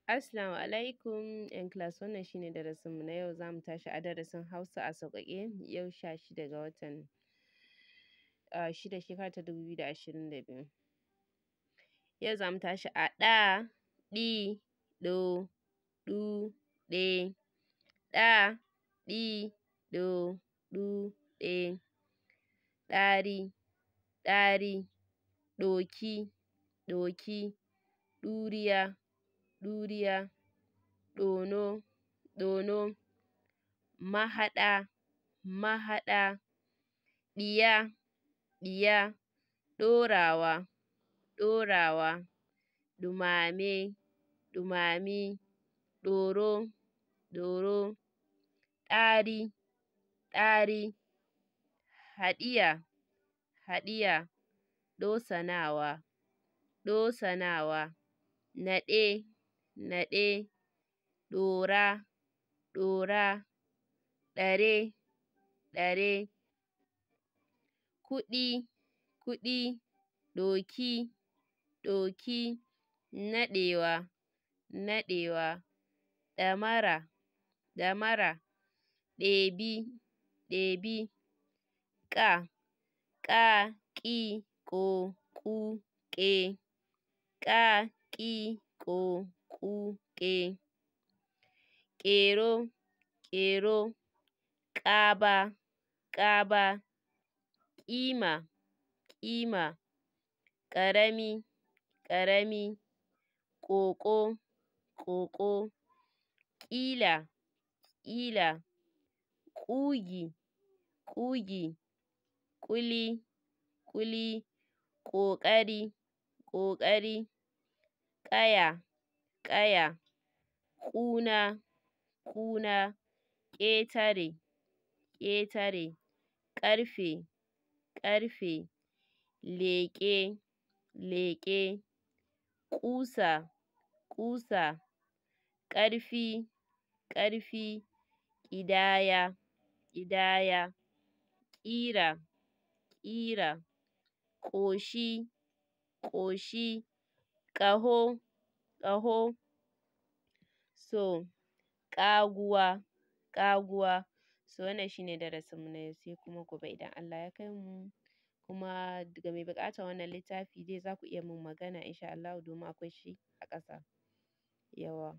Assalamu alaikum ‘yan class, wannan shine darasinmu na yau. Zamu tashi a darasin Hausa a sauƙaƙe, yau 16 ga watan 6, shekara ta 2022. Yau zamu tashi a ɗa, ɗi, ɗo, ɗu, ɗe. Ɗa, ɗi, ɗo, ɗu, ɗe. Ɗari, ɗari, ɗoki, ɗoki, ɗuriya, ɗuriya, ɗono, ɗono, mahaɗa, mahaɗa, ɗiya, ɗiya, ɗorawa, ɗorawa, ɗumame, ɗumami, ɗoro, ɗoro, ɗari, ɗari, haɗiya, haɗiya, ɗosanawa, ɗosanawa, naɗe, naɗe, ɗora, ɗora, ɗare, ɗare, kuɗi, kuɗi, ɗoki, ɗoki, naɗewa, naɗewa, ɗamara, ɗamara, ɗebi, ɗebi, ƙa, ƙa, ƙi, ƙo, ƙu, ƙe, ƙa, ƙi, ƙo, ƙu, ƙe, ƙero, ƙero, ƙaba, ƙaba, ƙima, ƙima, ƙarami, ƙarami, ƙoƙo, ƙoƙo, ƙila, ƙila, ƙugi, ƙugi, ƙuli, ƙuli, ƙoƙari, ƙoƙari, ƙaya, ƙaya, ƙuna, ƙuna, ƙetare, ƙetare, ƙarfe, ƙarfe, leƙe, leƙe, ƙusa, ƙusa, ƙarfi, ƙarfi, ƙidaya, ƙidaya, ƙira, ƙira, ƙoshi, ƙoshi, ƙaho, ƙaho. So ƙaguwa, ƙaguwa. So wannan shine darasinmu na yau, sai kuma gobe idan Allah ya kai mu. Kuma daga mai buƙatar wannan littafi dai, za ku iya mun magana insha Allahu, domin akwai shi a ƙasa. Yawwa.